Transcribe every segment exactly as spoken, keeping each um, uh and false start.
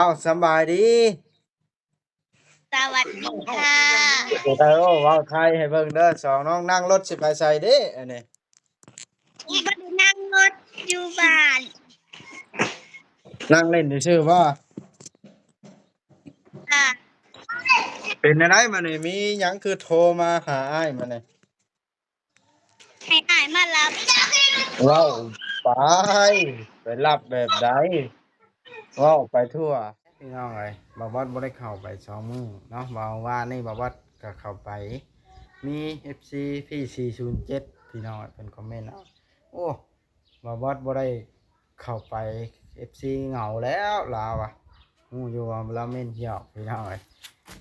อ้าว สำบายดี สวัสดีค่ะ เออ เว้าไทยให้เบิ่งเด้อ สองน้องนั่งรถสิไปไสเด้ อันนี้ บ่ได้นั่งรถอยู่บ้าน นั่งเล่นซื่อๆบ่ ค่ะ เป็นจั่งใด๋มื้อนี้ มีหยังคือโทรมาหาอ้ายมื้อนี้ ให้อ้ายมารับ เว้าไป ไปรับแบบใด๋ เว้าไปทั่ว พี่น้องเอ้ย บ่าวบอสบ่ได้เข้าไปสองมื้อเนาะ บ่าว วานนี้บ่าวบอสก็เข้าไป มี เอฟซี พี สี่ศูนย์เจ็ด พี่น้องเอ้ย เพิ่นคอมเมนต์เอา โอ้ บ่าวบอสบ่ได้เข้าไป เอฟซี เหงาแล้วลาวอะ ฮู้อยู่ว่าลาวเม้นหยอก พี่น้องเอ้ย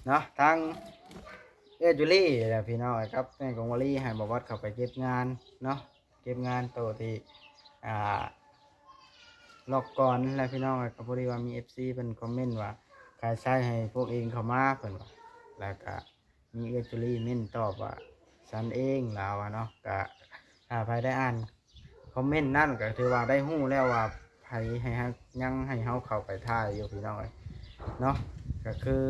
เนาะ ทางเอื้อยจุลีแหละพี่น้องเอ้ย กับแม่กงวลี ให้บ่าวบอสเข้าไปเก็บงานเนาะ เก็บงานโตที่ อ่า ล็อกก่อนแหละพี่น้องเอ้ย ก็พอดีว่ามี เอฟซี เพิ่นคอมเมนต์ว่า ขายไส้ให้พวกเองเข้ามา เพิ่นว่า แล้วก็มีเอื้อยจุลีเม้นตอบว่า ฉันเอง ลาวอะเนาะ ก็ถ้าใครได้อ่านคอมเมนต์นั่นก็ถือว่าได้ฮู้แล้วว่าไผให้เฮา ยังให้เฮาเข้าไปถ่ายอยู่พี่น้องเอ้ย เนาะ ก็คือ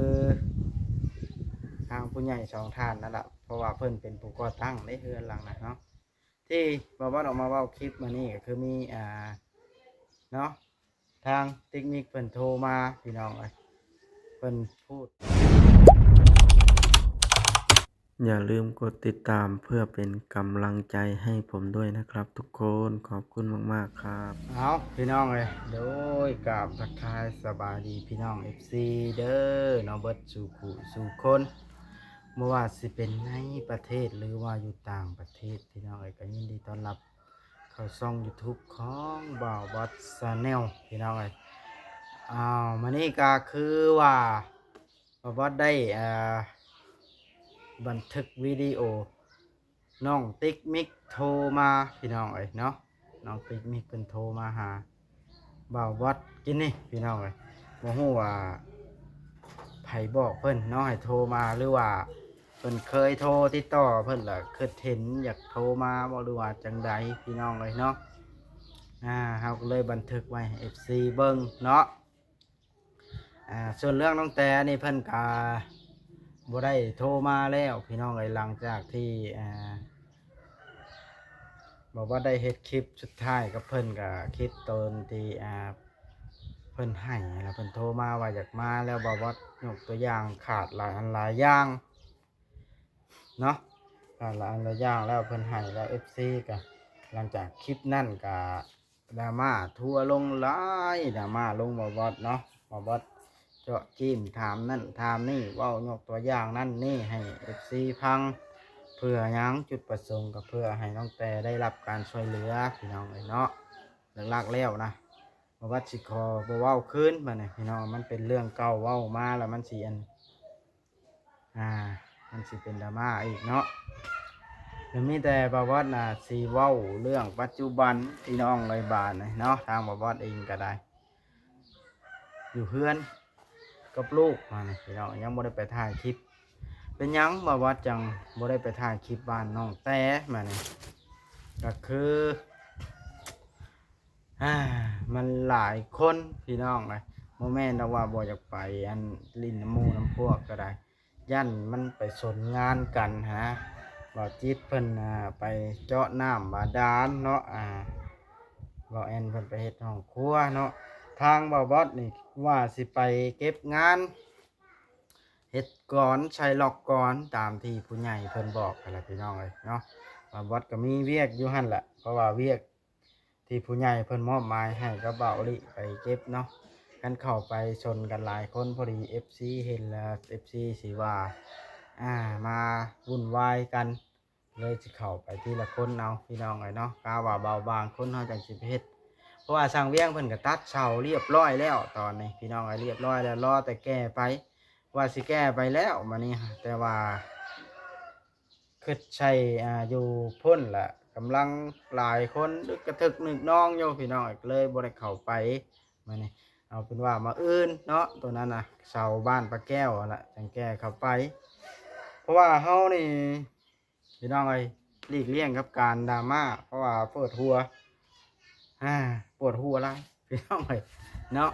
ทางผู้ใหญ่สองท่านนั่นแหละ เพราะว่าเพิ่นเป็นผู้ก่อตั้งในเฮือนหลังนั้นเนาะ ที่บ่าวบอสออกมาเว้าคลิปมื้อนี้ก็คือมี อ่า เนาะ ทางติกมิกเพิ่นโทรมาพี่น้องเอ้ย เพิ่นพูด อย่าลืมกดติดตามเพื่อเป็นกำลังใจให้ผมด้วยนะครับทุกคน ขอบคุณมากๆครับ เอาพี่น้องเอ้ย โดยกราบทักทายสบายดีพี่น้อง เอฟซี เด้อเนาะ เบิดสู่ผู้สู่คน บ่ว่าสิเป็นในประเทศหรือว่าอยู่ต่างประเทศ พี่น้องเอ้ย ก็ยินดีต้อนรับเข้าช่อง YouTube ของบ่าวบอส Channel พี่น้องเอ้ย อ้าว มื้อนี้ก็คือว่าบ่าวบอสได้ อ่า บันทึกวิดีโอ น้องติกมิกโทรมาพี่น้องเอ้ยเนาะ น้องติกมิกเพิ่นโทรมาหาบ่าวบอสกินนี่พี่น้องเอ้ย บ่ฮู้ว่าไผบอกเพิ่นเนาะให้โทรมา หรือว่าเพิ่นเคยโทรติดต่อเพิ่นล่ะ คิดเห็นอยากโทรมาบ่ หรือว่าจั่งใด๋พี่น้องเอ้ยเนาะ อ่า เฮาก็เลยบันทึกไว้ให้ เอฟซี เบิ่งเนาะ อ่า ส่วนเรื่องน้องแต่นี่เพิ่นก็บ่ได้โทรมาแล้วพี่น้องเอ้ย หลังจากที่ อ่า บอกว่าได้เฮ็ดคลิปสุดท้ายกับเพิ่น ก็คลิปตอนที่ อ่า เพิ่นไห้นะ เพิ่นโทรมาว่าอยากมา แล้วบ่าวบอสยกตัวอย่างขาดหลายอันหลายอย่างเนาะ ขาดหลายอันหลายอย่าง แล้วเพิ่นไห้ แล้ว เอฟซี ก็หลังจากคลิปนั้นก็ดราม่าทัวร์ลงหลาย ดราม่าลงบ่าวบอสเนาะ บ่าวบอสเจาะจิ้มถามนั่นถามนี่ เว้ายกตัวอย่างนั่นนี่ให้ เอฟซี ฟัง เพื่อหยัง จุดประสงค์ก็เพื่อให้น้องแต่ได้รับการช่วยเหลือพี่น้องเอ้ยเนาะ หลักๆแล้วนะ บ่าวบอสสิขอบ่เว้าคืนบัดนี้พี่น้อง มันเป็นเรื่องเก่า เว้ามาแล้วมันสิอัน อ่า มันสิเป็นดราม่าอีกเนาะ แล้วมีแต่บ่าวบอสน่ะสิเว้าเรื่องปัจจุบันพี่น้องเลยบาดนี้เนาะ ทางบ่าวบอสเองก็ได้ อยู่เฮือนกับลูกมานี่พี่น้อง ยังบ่ได้ไปถ่ายคลิป เป็นหยังบ่าวบอสจั่งบ่ได้ไปถ่ายคลิปบ้านน้องแต่มานี่ ก็คือ อ่า มันหลายคนพี่น้องเอ้ย บ่แม่นดอกว่าบ่อยากไปอันหลิ้นนำหมู่นำพวกก็ได้ ย่านมันไปสนงานกันหั้นนะ บ่าวจิตเพิ่น อ่า ไปเจาะน้ำบาดาลเนาะ อ่า บ่าวแอนเพิ่นไปเฮ็ดห้องครัวเนาะ ทางบ่าวบอสนี่ว่าสิไปเก็บงาน เฮ็ดกลอนใส่ล็อกกลอนตามที่ผู้ใหญ่เพิ่นบอกหั้นล่ะพี่น้องเอ้ยเนาะ บ่าวบอสก็มีเวียกอยู่หั่นแหละ เพราะว่าเวียกที่ผู้ใหญ่เพิ่นมอบหมายให้กับบ่าวอลิไปเก็บเนาะ คันเข้าไปชนกันหลายคน พอดี เอฟซี เห็นแล้ว เอฟซี สิว่า อ่า มาวุ่นวายกัน เลยสิเข้าไปทีละคนเอาพี่น้องเอ้ยเนาะ กะว่าเบาบางคนเฮาจั่งสิไปเฮ็ด เพราะว่าช่างเวียงเพิ่นก็ตัดเสาเรียบร้อยแล้ว ตอนนี้พี่น้องเอ้ย เรียบร้อยแล้ว รอแต่แก่ไป ว่าสิแก่ไปแล้วบัดนี้ แต่ว่าคิดใส่ อ่า อยู่พุ้นล่ะ กำลังหลายคน นึกกระทึกนึกนองอยู่พี่น้อง ก็เลยบ่ได้เข้าไป มื้อนี้ เอาเป็นว่ามื้ออื่นเนาะ ตัวนั้นน่ะ เสาบ้านป้าแก้วหั่นล่ะ จั่งแก่เข้าไป เพราะว่าเฮานี่ พี่น้องเอ้ย หลีกเลี่ยงกับการดราม่า เพราะว่าปวดหัว อ่า ปวดหัวหลาย พี่น้องเอ้ย เนาะ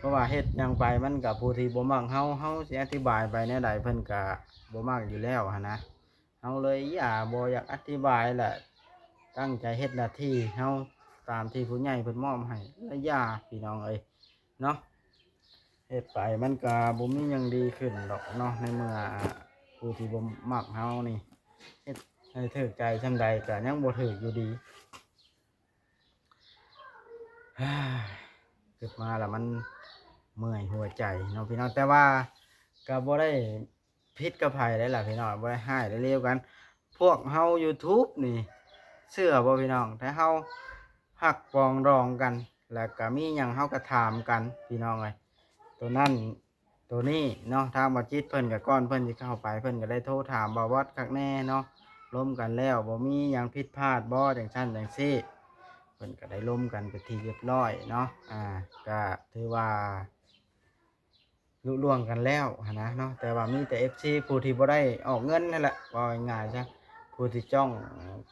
ราะว่าเฮ็ดหยังไปมันก็ผู้ที่บ่มักเฮา เฮาสิอธิบายไปแนวใดเพิ่นก็บ่มักอยู่แล้วหั้นนะ เฮาเลยอย่า บ่อยากอธิบายแหละ ตั้งใจเฮ็ดหน้าที่เฮาตามที่ผู้ใหญ่เพิ่นมอบให้ และอย่า พี่น้องเอ้ย เนาะ เฮ็ดไปมันก็บ่มีหยังดีขึ้นดอกเนาะ ในเมื่อผู้ที่บ่มักเฮานี่ เฮ็ดให้ถูกใจส่ำใดก็ยังบ่ถูกอยู่ดี คิดมาแล้วมันเมื่อยหัวใจเนาะพี่น้อง แต่ว่าก็บ่ได้ผิดกับไผได้ล่ะพี่น้อง บ่ได้ร้ายได้เลวกัน พวกเฮา YouTube นี่ เชื่อบ่พี่น้อง ถ้าเฮาฮักปรองดองกัน แล้วก็มีหยังเฮาก็ถามกันพี่น้องเอ้ย ตัวนั้นตัวนี้เนาะ ทางบ่าวจิตเพิ่นก็ก่อนเพิ่นสิเข้าไป เพิ่นก็ได้โทรถามบ่าวบอสคักแน่เนาะ ลมกันแล้วบ่มีหยังผิดพลาดบ่ จังซั่นจังซี่ เพิ่นก็ได้ลมกันเป็นที่เรียบร้อยเนาะ อ่า ก็ถือว่าลุล่วงกันแล้วหั้นนะเนาะ แต่ว่ามีแต่ เอฟซี ผู้ที่บ่ได้ออกเงินนั่นแหละ เว้าง่ายๆซะ ผู้ที่จ้อง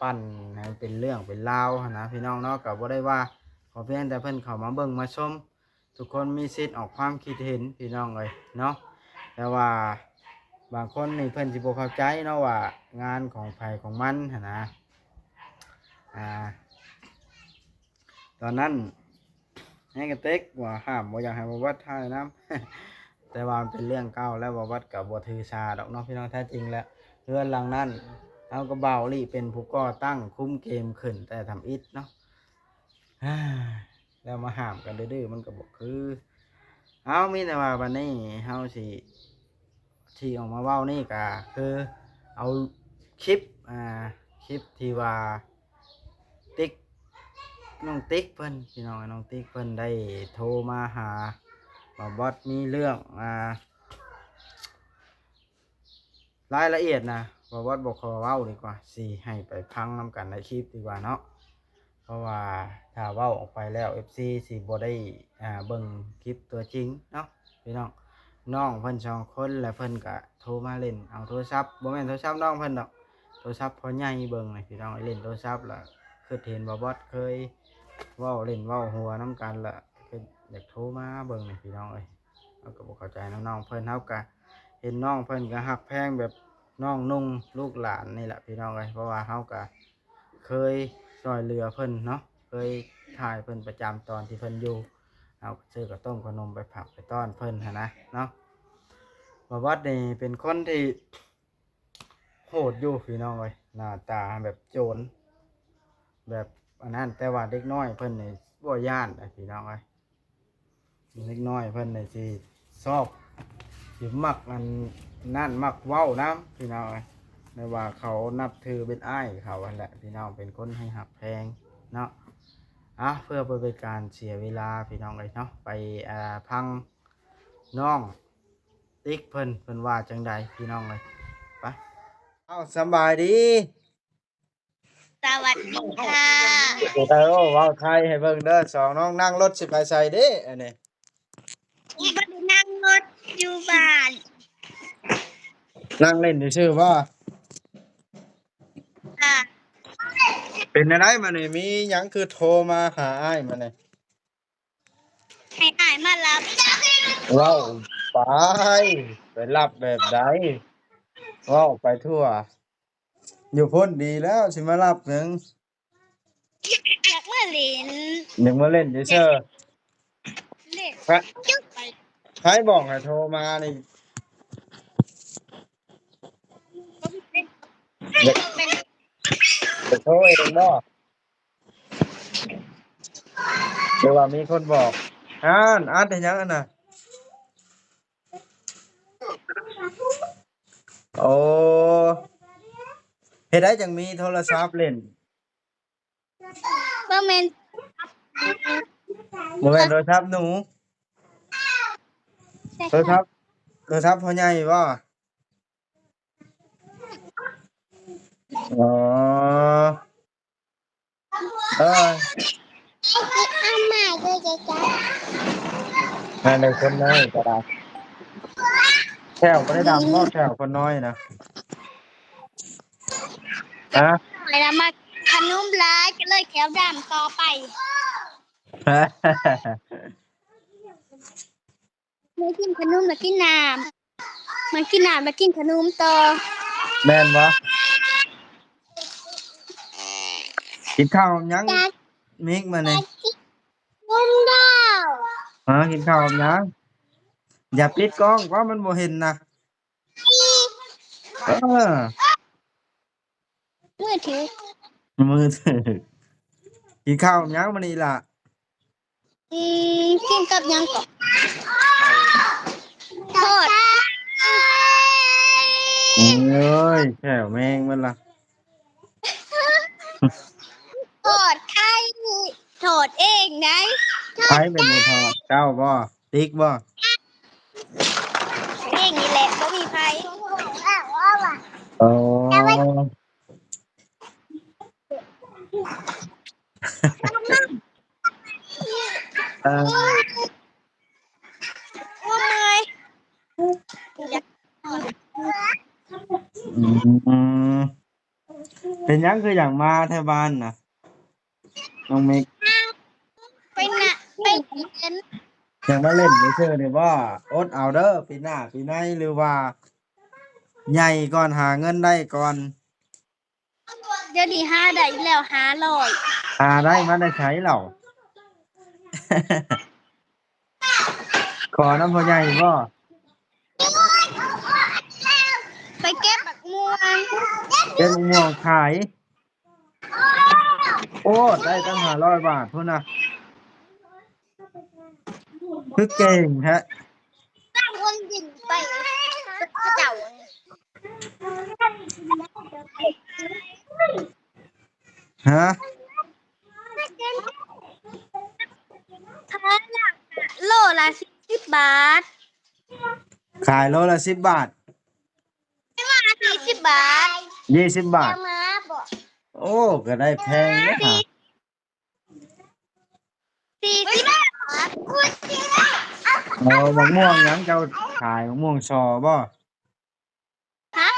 ปั้นให้เป็นเรื่องเป็นราวหั้นนะพี่น้องเนาะ ก็บ่ได้ว่า ขอเพียงแต่เพิ่นเข้ามาเบิ่งมาชม ทุกคนมีสิทธิ์ออกความคิดเห็นพี่น้องเอ้ยเนาะ แต่ว่าบางคนนี่เพิ่นสิบ่เข้าใจเนาะว่างานของไผของมันหั้นนะ อ่า ตอนนั้นแฮงกะเต็กว่าห้ามบ่อยากให้บ่าวบอสถ่ายนำ แต่ว่ามันเป็นเรื่องเก่าแล้ว บ่าวบอสก็บ่ถือสาดอกเนาะพี่น้อง แท้จริงแล้วเฮือนหลังนั้น เฮาก็บ่าวลี่เป็นผู้ก่อตั้งคุมเกมขึ้นแต่ทำอิฐเนาะ แล้วมาห้ามกันดื้อๆมันก็บ่คือ เอา มีแต่ว่าบัดนี้เฮาสิ ที่ออกมาเว้านี่ก็คือเอาคลิป อ่า คลิปที่ว่าติ๊ก น้องติ๊กเพิ่น พี่น้อง น้องติ๊กเพิ่นได้โทรมาหาบ่าวบอส มีเรื่อง อ่า รายละเอียดนะ บ่าวบอสบ่ขอเว้าดีกว่า สิให้ไปฟังนำกันในคลิปดีกว่าเนาะ เพราะว่าถ้าเว้าออกไปแล้ว เอฟซี สิบ่ได้ อ่า เบิ่งคลิปตัวจริงเนาะพี่น้อง น้องเพิ่นสองคน และเพิ่นก็โทรมาเล่นเอาโทรศัพท์ บ่แม่นโทรศัพท์น้องเพิ่นดอก โทรศัพท์พ่อใหญ่เบิ่งนี่พี่น้อง เล่นโทรศัพท์แล้วคิดเห็นบ่าวบอสเคยเว้าเล่นเว้าหัวนำกัน แล้วคิดอยากโทรมาเบิ่งนี่พี่น้องเอ้ย เฮาก็บ่เข้าใจนำน้องเพิ่น เฮาก็เห็นน้องเพิ่นก็ฮักแพงแบบน้องนุ่งลูกหลานนี่แหละพี่น้องเอ้ย เพราะว่าเฮาก็เคยช่วยเหลือเพิ่นเนาะ เคยถ่ายเพิ่นประจำตอนที่เพิ่นอยู่ เฮาก็ซื้อข้าวต้มขนมไปฝากไปต้อนเพิ่นหั้นนะเนาะ บ่าวบอสนี่เป็นคนที่โหดอยู่พี่น้องเอ้ย หน้าตาแบบโจร แบบอันนั้น แต่ว่าเด็กน้อยเพิ่นนี่บ่ย้านเลยพี่น้องเอ้ย เด็กน้อยเพิ่นนี่สิชอบ สิมักอันนั้น มักเว้านำพี่น้องเอ้ย แต่ว่าเขานับถือเป็นอ้ายเขาหั้นแหละพี่น้อง เป็นคนให้ฮักแพงเนาะ อ่ะ เพื่อบ่เป็นการเสียเวลาพี่น้องเอ้ยเนาะ ไป อ่า ฟังน้องติ๊กเพิ่น เพิ่นว่าจังใดพี่น้องเอ้ย ไป เอ้า สำบายดี สวัสดีค่ะ เออ เว้าไทยให้เบิ่งเด้อ สองน้องนั่งรถสิไปไสเด้ อันนี้ บ่ได้นั่งรถอยู่บ้าน นั่งเล่นซื่อๆบ่ ค่ะ เป็นจั่งใดมื้อนี้ มีหยังคือโทรมาหาอ้ายมื้อนี้ ให้อ้ายมารับ เว้าไป ไปรับแบบใด เว้าไปทั่ว อยู่พุ้นดีแล้ว สิมารับหยัง อยากมาเล่น อยากมาเล่นซื่อๆ เล่น ไผ จุ๊บไป ไผบอกให้โทรมานี่ อยาก เป็น อยากโทรเองบ่ หรือว่ามีคนบอก อ่าน อ่านแต่หยังอันน่ะ โอ้ เฮ็ดได้จังมีโทรศัพท์เล่น บ่แม่น บ่แม่นโทรศัพท์หนู โทรศัพท์ โทรศัพท์พ่อใหญ่บ่ อ๋อ เออ เอามาด้วยจ้ะ นั่นเลยคนน้อยก็ได้ แขวบ่ได้ดำบ่ แขวคนน้อยนะ ฮะ ไปแล้วมาขนมหลายก็เลยแขวดำต่อไป มากินขนม มากินน้ำ มากินน้ำ มากินขนมต่อ แม่นบ่ กินข้าวกับหยัง จัก มิก มื้อนี้ กินข้าว ฮะ กินข้าวกับหยัง อย่าปิดกล้อง ว่ามันบ่เห็นนะ เออ มือถือ มือถือ กินข้าวกับหยังมื้อนี้ล่ะ อืม กินกับหยังก่อน ทอด โอ้ย แขวแมงมันล่ะ ทอดไข่ ทอดเองได๋ ไผเป็นผู้ทอด เจ้าบ่ ติ๊กบ่ เองนี่แหละ บ่มีไผ อ๋อ เออ โอ้ย อืม เป็นหยังคืออยากมาแถวบ้านน่ะ น้องมิก ไปนะ ไปเล่น อยากมาเล่นซื่อๆนี่บ่ อดเอาเด้อ ปีหน้าปีใน หรือว่า ใหญ่ก่อน หาเงินได้ก่อน เดี๋ยวนี้หาได้แล้ว ห้าร้อย หาได้มาแต่ไสเล่า ขอนำพ่อใหญ่บ่ ไปเก็บบักม่วง เก็บบักม่วงขาย โอ้ ได้ตั้งห้าร้อยบาทพุ้นนะ คือเก่งแท้ ตั้งคนบินไป เจ้า ฮะ ขายละ โลละสี่สิบบาท ขายโลละสิบบาท ไม่ว่าสี่สิบบาท ยี่สิบบาท จะมาบอก โอ้ ก็ได้แพงเด้อ สี่ สี่สิบบาท เอาบักม่วงหยังเจ้าขาย บักม่วงซอบ่ ฮะ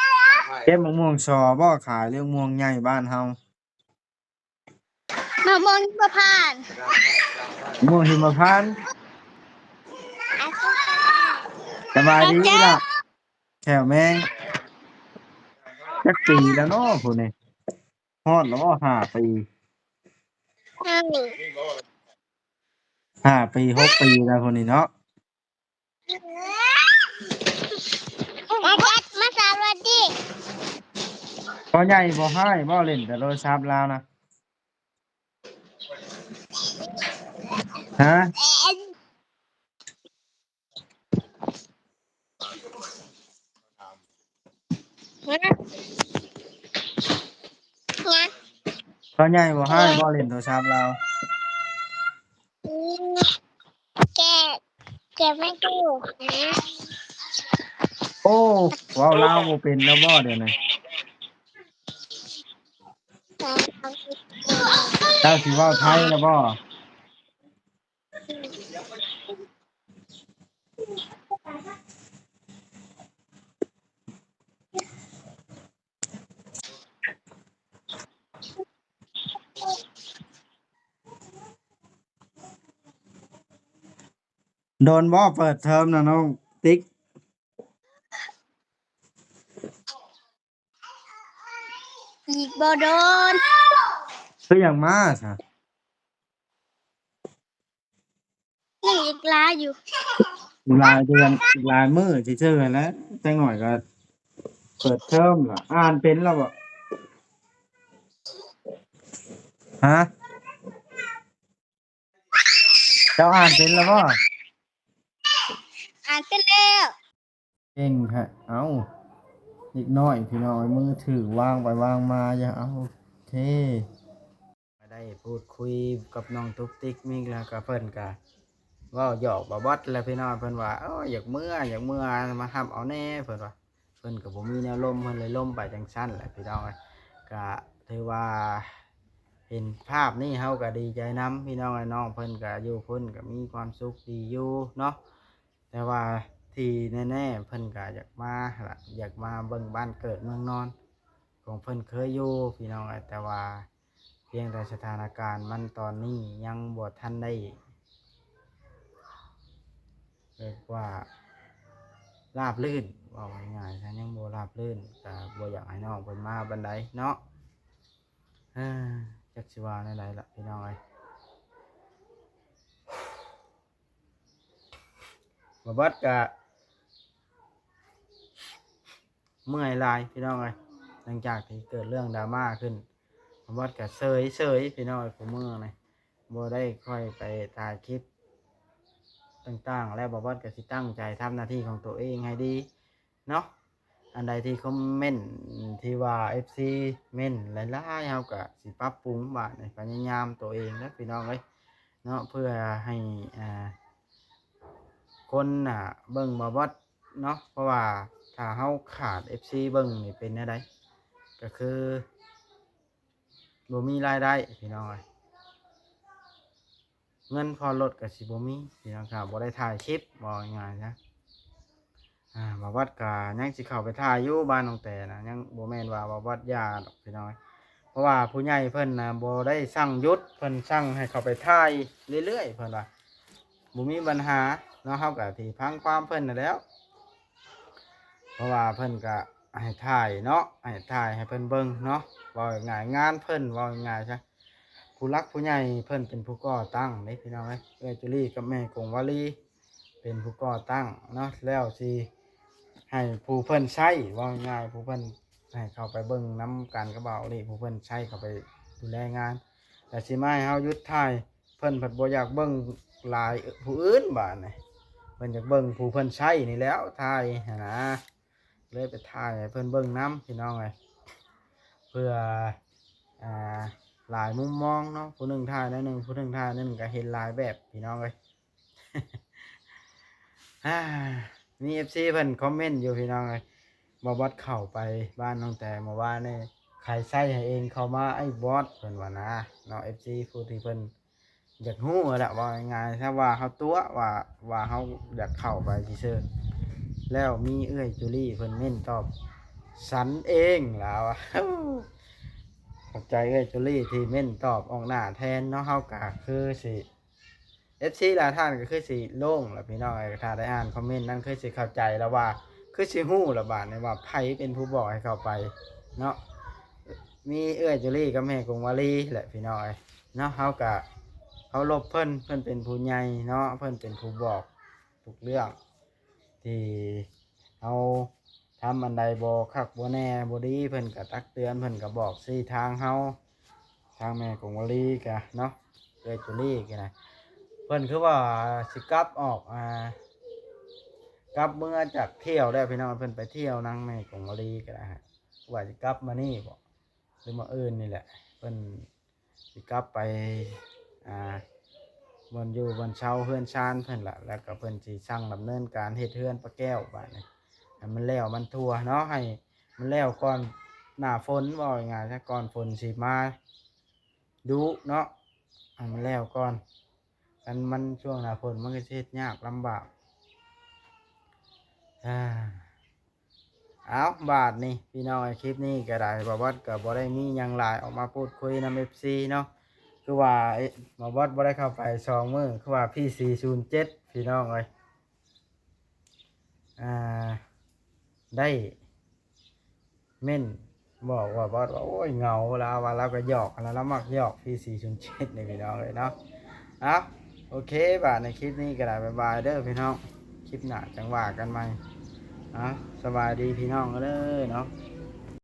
เก็บบักม่วงซอบ่ขาย หรือบักม่วงใหญ่บ้านเฮา มะม่วงหิมพานต์ มะม่วงหิมพานต์ สบายดีล่ะ แขวแมง จักปีแล้วเนาะผู้นี้ ฮอดแล้วบ่ ห้าปี ห้าปี ห้าปี หกปีแล้วผู้นี้เนาะ มาจัด มาสวัสดี พ่อใหญ่บ่ฮ้ายบ่ เล่นแต่โทรศัพท์ลาวนะ ฮะ พ่อใหญ่บ่ฮ้ายบ่ เล่นโทรศัพท์ลาว อืม แก แกไม่ถูกนะ โอ้ เว้าลาวบ่เป็นแล้วบ่เดี๋ยวนี้ เจ้าสิเว้าไทยแล้วบ่ โดนบ่เปิดเทอมนะน้องติ๊ก อีกบ่โดน คือหยังมาซะ นี่อีกหลายอยู่ หลายเดือน หลายมื้อซื่อๆแหละ จักหน่อยก็เปิดเทอมละ อ่านเป็นแล้วบ่ ฮะ เจ้าอ่านเป็นแล้วบ่ อ่านเป็นแล้ว เก่งแท้ เอ้า เด็กน้อยพี่น้อง มือถือวางไปวางมาอย่า เอ้า โอเค ก็ได้พูดคุยกับน้องตุ๊กติ๊กมิกแล้วก็เพิ่นก็เว้าหยอกบ่บอดแหละพี่น้อง เพิ่นว่า เอ้อ อยากเมือ อยากเมือ มารับเอาแหน่ เพิ่นว่า เพิ่นก็บ่มีแนวลม เพิ่นเลยลมไปจั่งซั้นแหละพี่น้องเอ้ย ก็ถือว่าเห็นภาพนี้เฮาก็ดีใจนำพี่น้องเอ้ย น้องเพิ่นก็อยู่พุ้นก็มีความสุขดีอยู่เนาะ แต่ว่าที่แน่ๆ เพิ่นก็อยากมาล่ะ อยากมาเบิ่งบ้านเกิดเมืองนอนของเพิ่นเคยอยู่พี่น้องเอ้ย แต่ว่าเพียงแต่สถานการณ์มันตอนนี้ยังบ่ทันได้ แบบว่าราบรื่น เว้าง่ายๆ ซะ ยังบ่ราบรื่น ก็บ่อยากให้น้องเพิ่นมาปานใดเนาะ เอ้อ จักสิว่าแนวใดล่ะพี่น้องเอ้ย บ่าวบอสก็เมื่อยหลายพี่น้องเอ้ย หลังจากที่เกิดเรื่องดราม่าขึ้น บ่าวบอสก็เฉยๆ พี่น้องเอ้ย คุมื้อนี้บ่ได้ค่อยไปถ่ายคลิปต่างๆ แล้ว บ่าวบอสก็สิตั้งใจทำหน้าที่ของตัวเองให้ดีเนาะ อันใดที่คอมเมนต์ที่ว่า เอฟซี เม้นหลายๆ เฮาก็สิปรับปรุง บาดนี้พยายามตัวเองนะพี่น้องเอ้ยเนาะ เพื่อให้ อ่า คนน่ะเบิ่งบ่าวบอสเนาะ เพราะว่าถ้าเฮาขาด เอฟซี เบิ่งนี่เป็นแนวใด ก็คือบ่มีรายได้พี่น้องเอ้ย เงินผ่อนรถก็สิบ่มีพี่น้องครับ บ่ได้ถ่ายคลิป เว้าง่ายๆ ซะ อ่า บ่าวบอสก็ยังสิเข้าไปถ่ายอยู่บ้านน้องแต่นะ ยังบ่แม่นว่าบ่าวบอสอย่าดอกพี่น้องเอ้ย เพราะว่าผู้ใหญ่เพิ่นน่ะบ่ได้สั่งหยุด เพิ่นสั่งให้เข้าไปถ่ายเรื่อยๆ เพิ่นว่า บ่มีปัญหาเนาะ เฮาก็สิฟังความเพิ่นนั่นแหล้ว เพราะว่าเพิ่นก็ให้ถ่ายเนาะ ให้ถ่ายให้เพิ่นเบิ่งเนาะ เว้าง่ายๆ งานเพิ่น เว้าง่ายๆ ซะ ผู้หลักผู้ใหญ่เพิ่นเป็นผู้ก่อตั้งเด้พี่น้องเอ้ย เอื้อยจุลีกับแม่กงวาลีเป็นผู้ก่อตั้งเนาะ แล้วสิให้ผู้เพิ่นใช้ เว้าง่ายๆ ผู้เพิ่นให้เข้าไปเบิ่งนำกันกับบ่าวลี ผู้เพิ่นใช้เข้าไปดูแลงาน แต่สิมาให้เฮาหยุดถ่าย เพิ่นผัดบ่อยากเบิ่งหลายผู้อื่นบาดนี้ เพิ่นอยากเบิ่งผู้เพิ่นใช้นี่แหล้วถ่ายหั้นนะ เลยไปถ่ายให้เพิ่นเบิ่งนำพี่น้องเอ้ย เพื่อ อ่า หลายมุมมองเนาะ ผู้หนึ่งถ่ายแนวหนึ่ง ผู้หนึ่งถ่ายแนวหนึ่ง ก็เห็นหลายแบบพี่น้องเอ้ย อ่า มี เอฟซี เพิ่นคอมเมนต์อยู่พี่น้องเอ้ย บ่าวบอสเข้าไปบ้านน้องแต่เมื่อวานนี่ ใครใช้ให้เองเข้ามาไอ้บอส เพิ่นว่านะเนาะ เอฟซี ผู้ที่เพิ่นอยากฮู้แหละ เว้าง่ายๆ ถ้าว่าเฮาตั๋วว่า ว่าเฮาอยากเข้าไปซื่อๆ แล้วมีเอื้อยจุลีเพิ่นเม้นตอบ ฉันเอง ลาวอะ ขอบใจเอื้อยจุลีที่เม้นตอบออกหน้าแทนเนาะ เฮาก็คือสิ เอฟซี หลายท่านก็คือสิโล่งล่ะพี่น้องเอ้ย ถ้าได้อ่านคอมเมนต์นั้นคือสิเข้าใจแล้วว่า คือสิฮู้ละบาดนี้ว่าไผเป็นผู้บอกให้เข้าไปเนาะ มีเอื้อยจุลีกับแม่กงวาลีแหละพี่น้องเอ้ยเนาะ เฮาก็เคารพเพิ่น เพิ่นเป็นผู้ใหญ่เนาะ เพิ่นเป็นผู้บอกทุกเรื่อง ที่เฮาทำอันใดบ่คักบ่แน่บ่ดี เพิ่นก็ตักเตือน เพิ่นก็บอกชี้ทางเฮา ทางแม่กงวาลีก็เนาะ เอื้อยจุลีก็นะ เพิ่นคือว่าสิกลับออก อ่า กลับเมือจากเที่ยวแล้วพี่น้อง เพิ่นไปเที่ยวนำแม่กงวาลีก็ได้ฮะ ว่าสิกลับมานี่บ่ หรือมาอื่นนี่แหละ เพิ่นสิกลับไป อ่า บ่อนอยู่บ่อนเช่าเฮือนชานเพิ่นละ แล้วก็เพิ่นสิสั่งดำเนินการเฮ็ดเฮือนป้าแก้วบาดนี้ ให้มันแล้วมันทั่วเนาะ ให้มันแล้วก่อนหน้าฝน เว้าง่ายๆ ซะ ก่อนฝนสิมาดุเนาะ ให้มันแล้วก่อน คันมันช่วงหน้าฝนมันก็สิเฮ็ดยากลำบาก อ่า เอาบาดนี้พี่น้อง คลิปนี้ก็ได้ บ่าวบอสก็บ่ได้มีหยังหลาย ออกมาพูดคุยนำ เอฟซี เนาะ คือว่า เอ๊ะ บ่าวบอสบ่ได้เข้าไปสองมื้อ คือว่าพี่สี่ศูนย์เจ็ด พี่น้องเอ้ย อ่า ได้เม้นบอกว่าบอสว่า โอ้ย เหงา ลาวว่า ลาวก็หยอก แล้วลาวมักหยอกพี่สี่ศูนย์เจ็ด นี่พี่น้องเอ้ยเนาะ เอา โอเค บาดในคลิปนี้ก็ได้ บ๊ายบายเด้อพี่น้อง คลิปหน้าจั่งว่ากันใหม่ เอา สบายดีพี่น้องเด้อเนาะ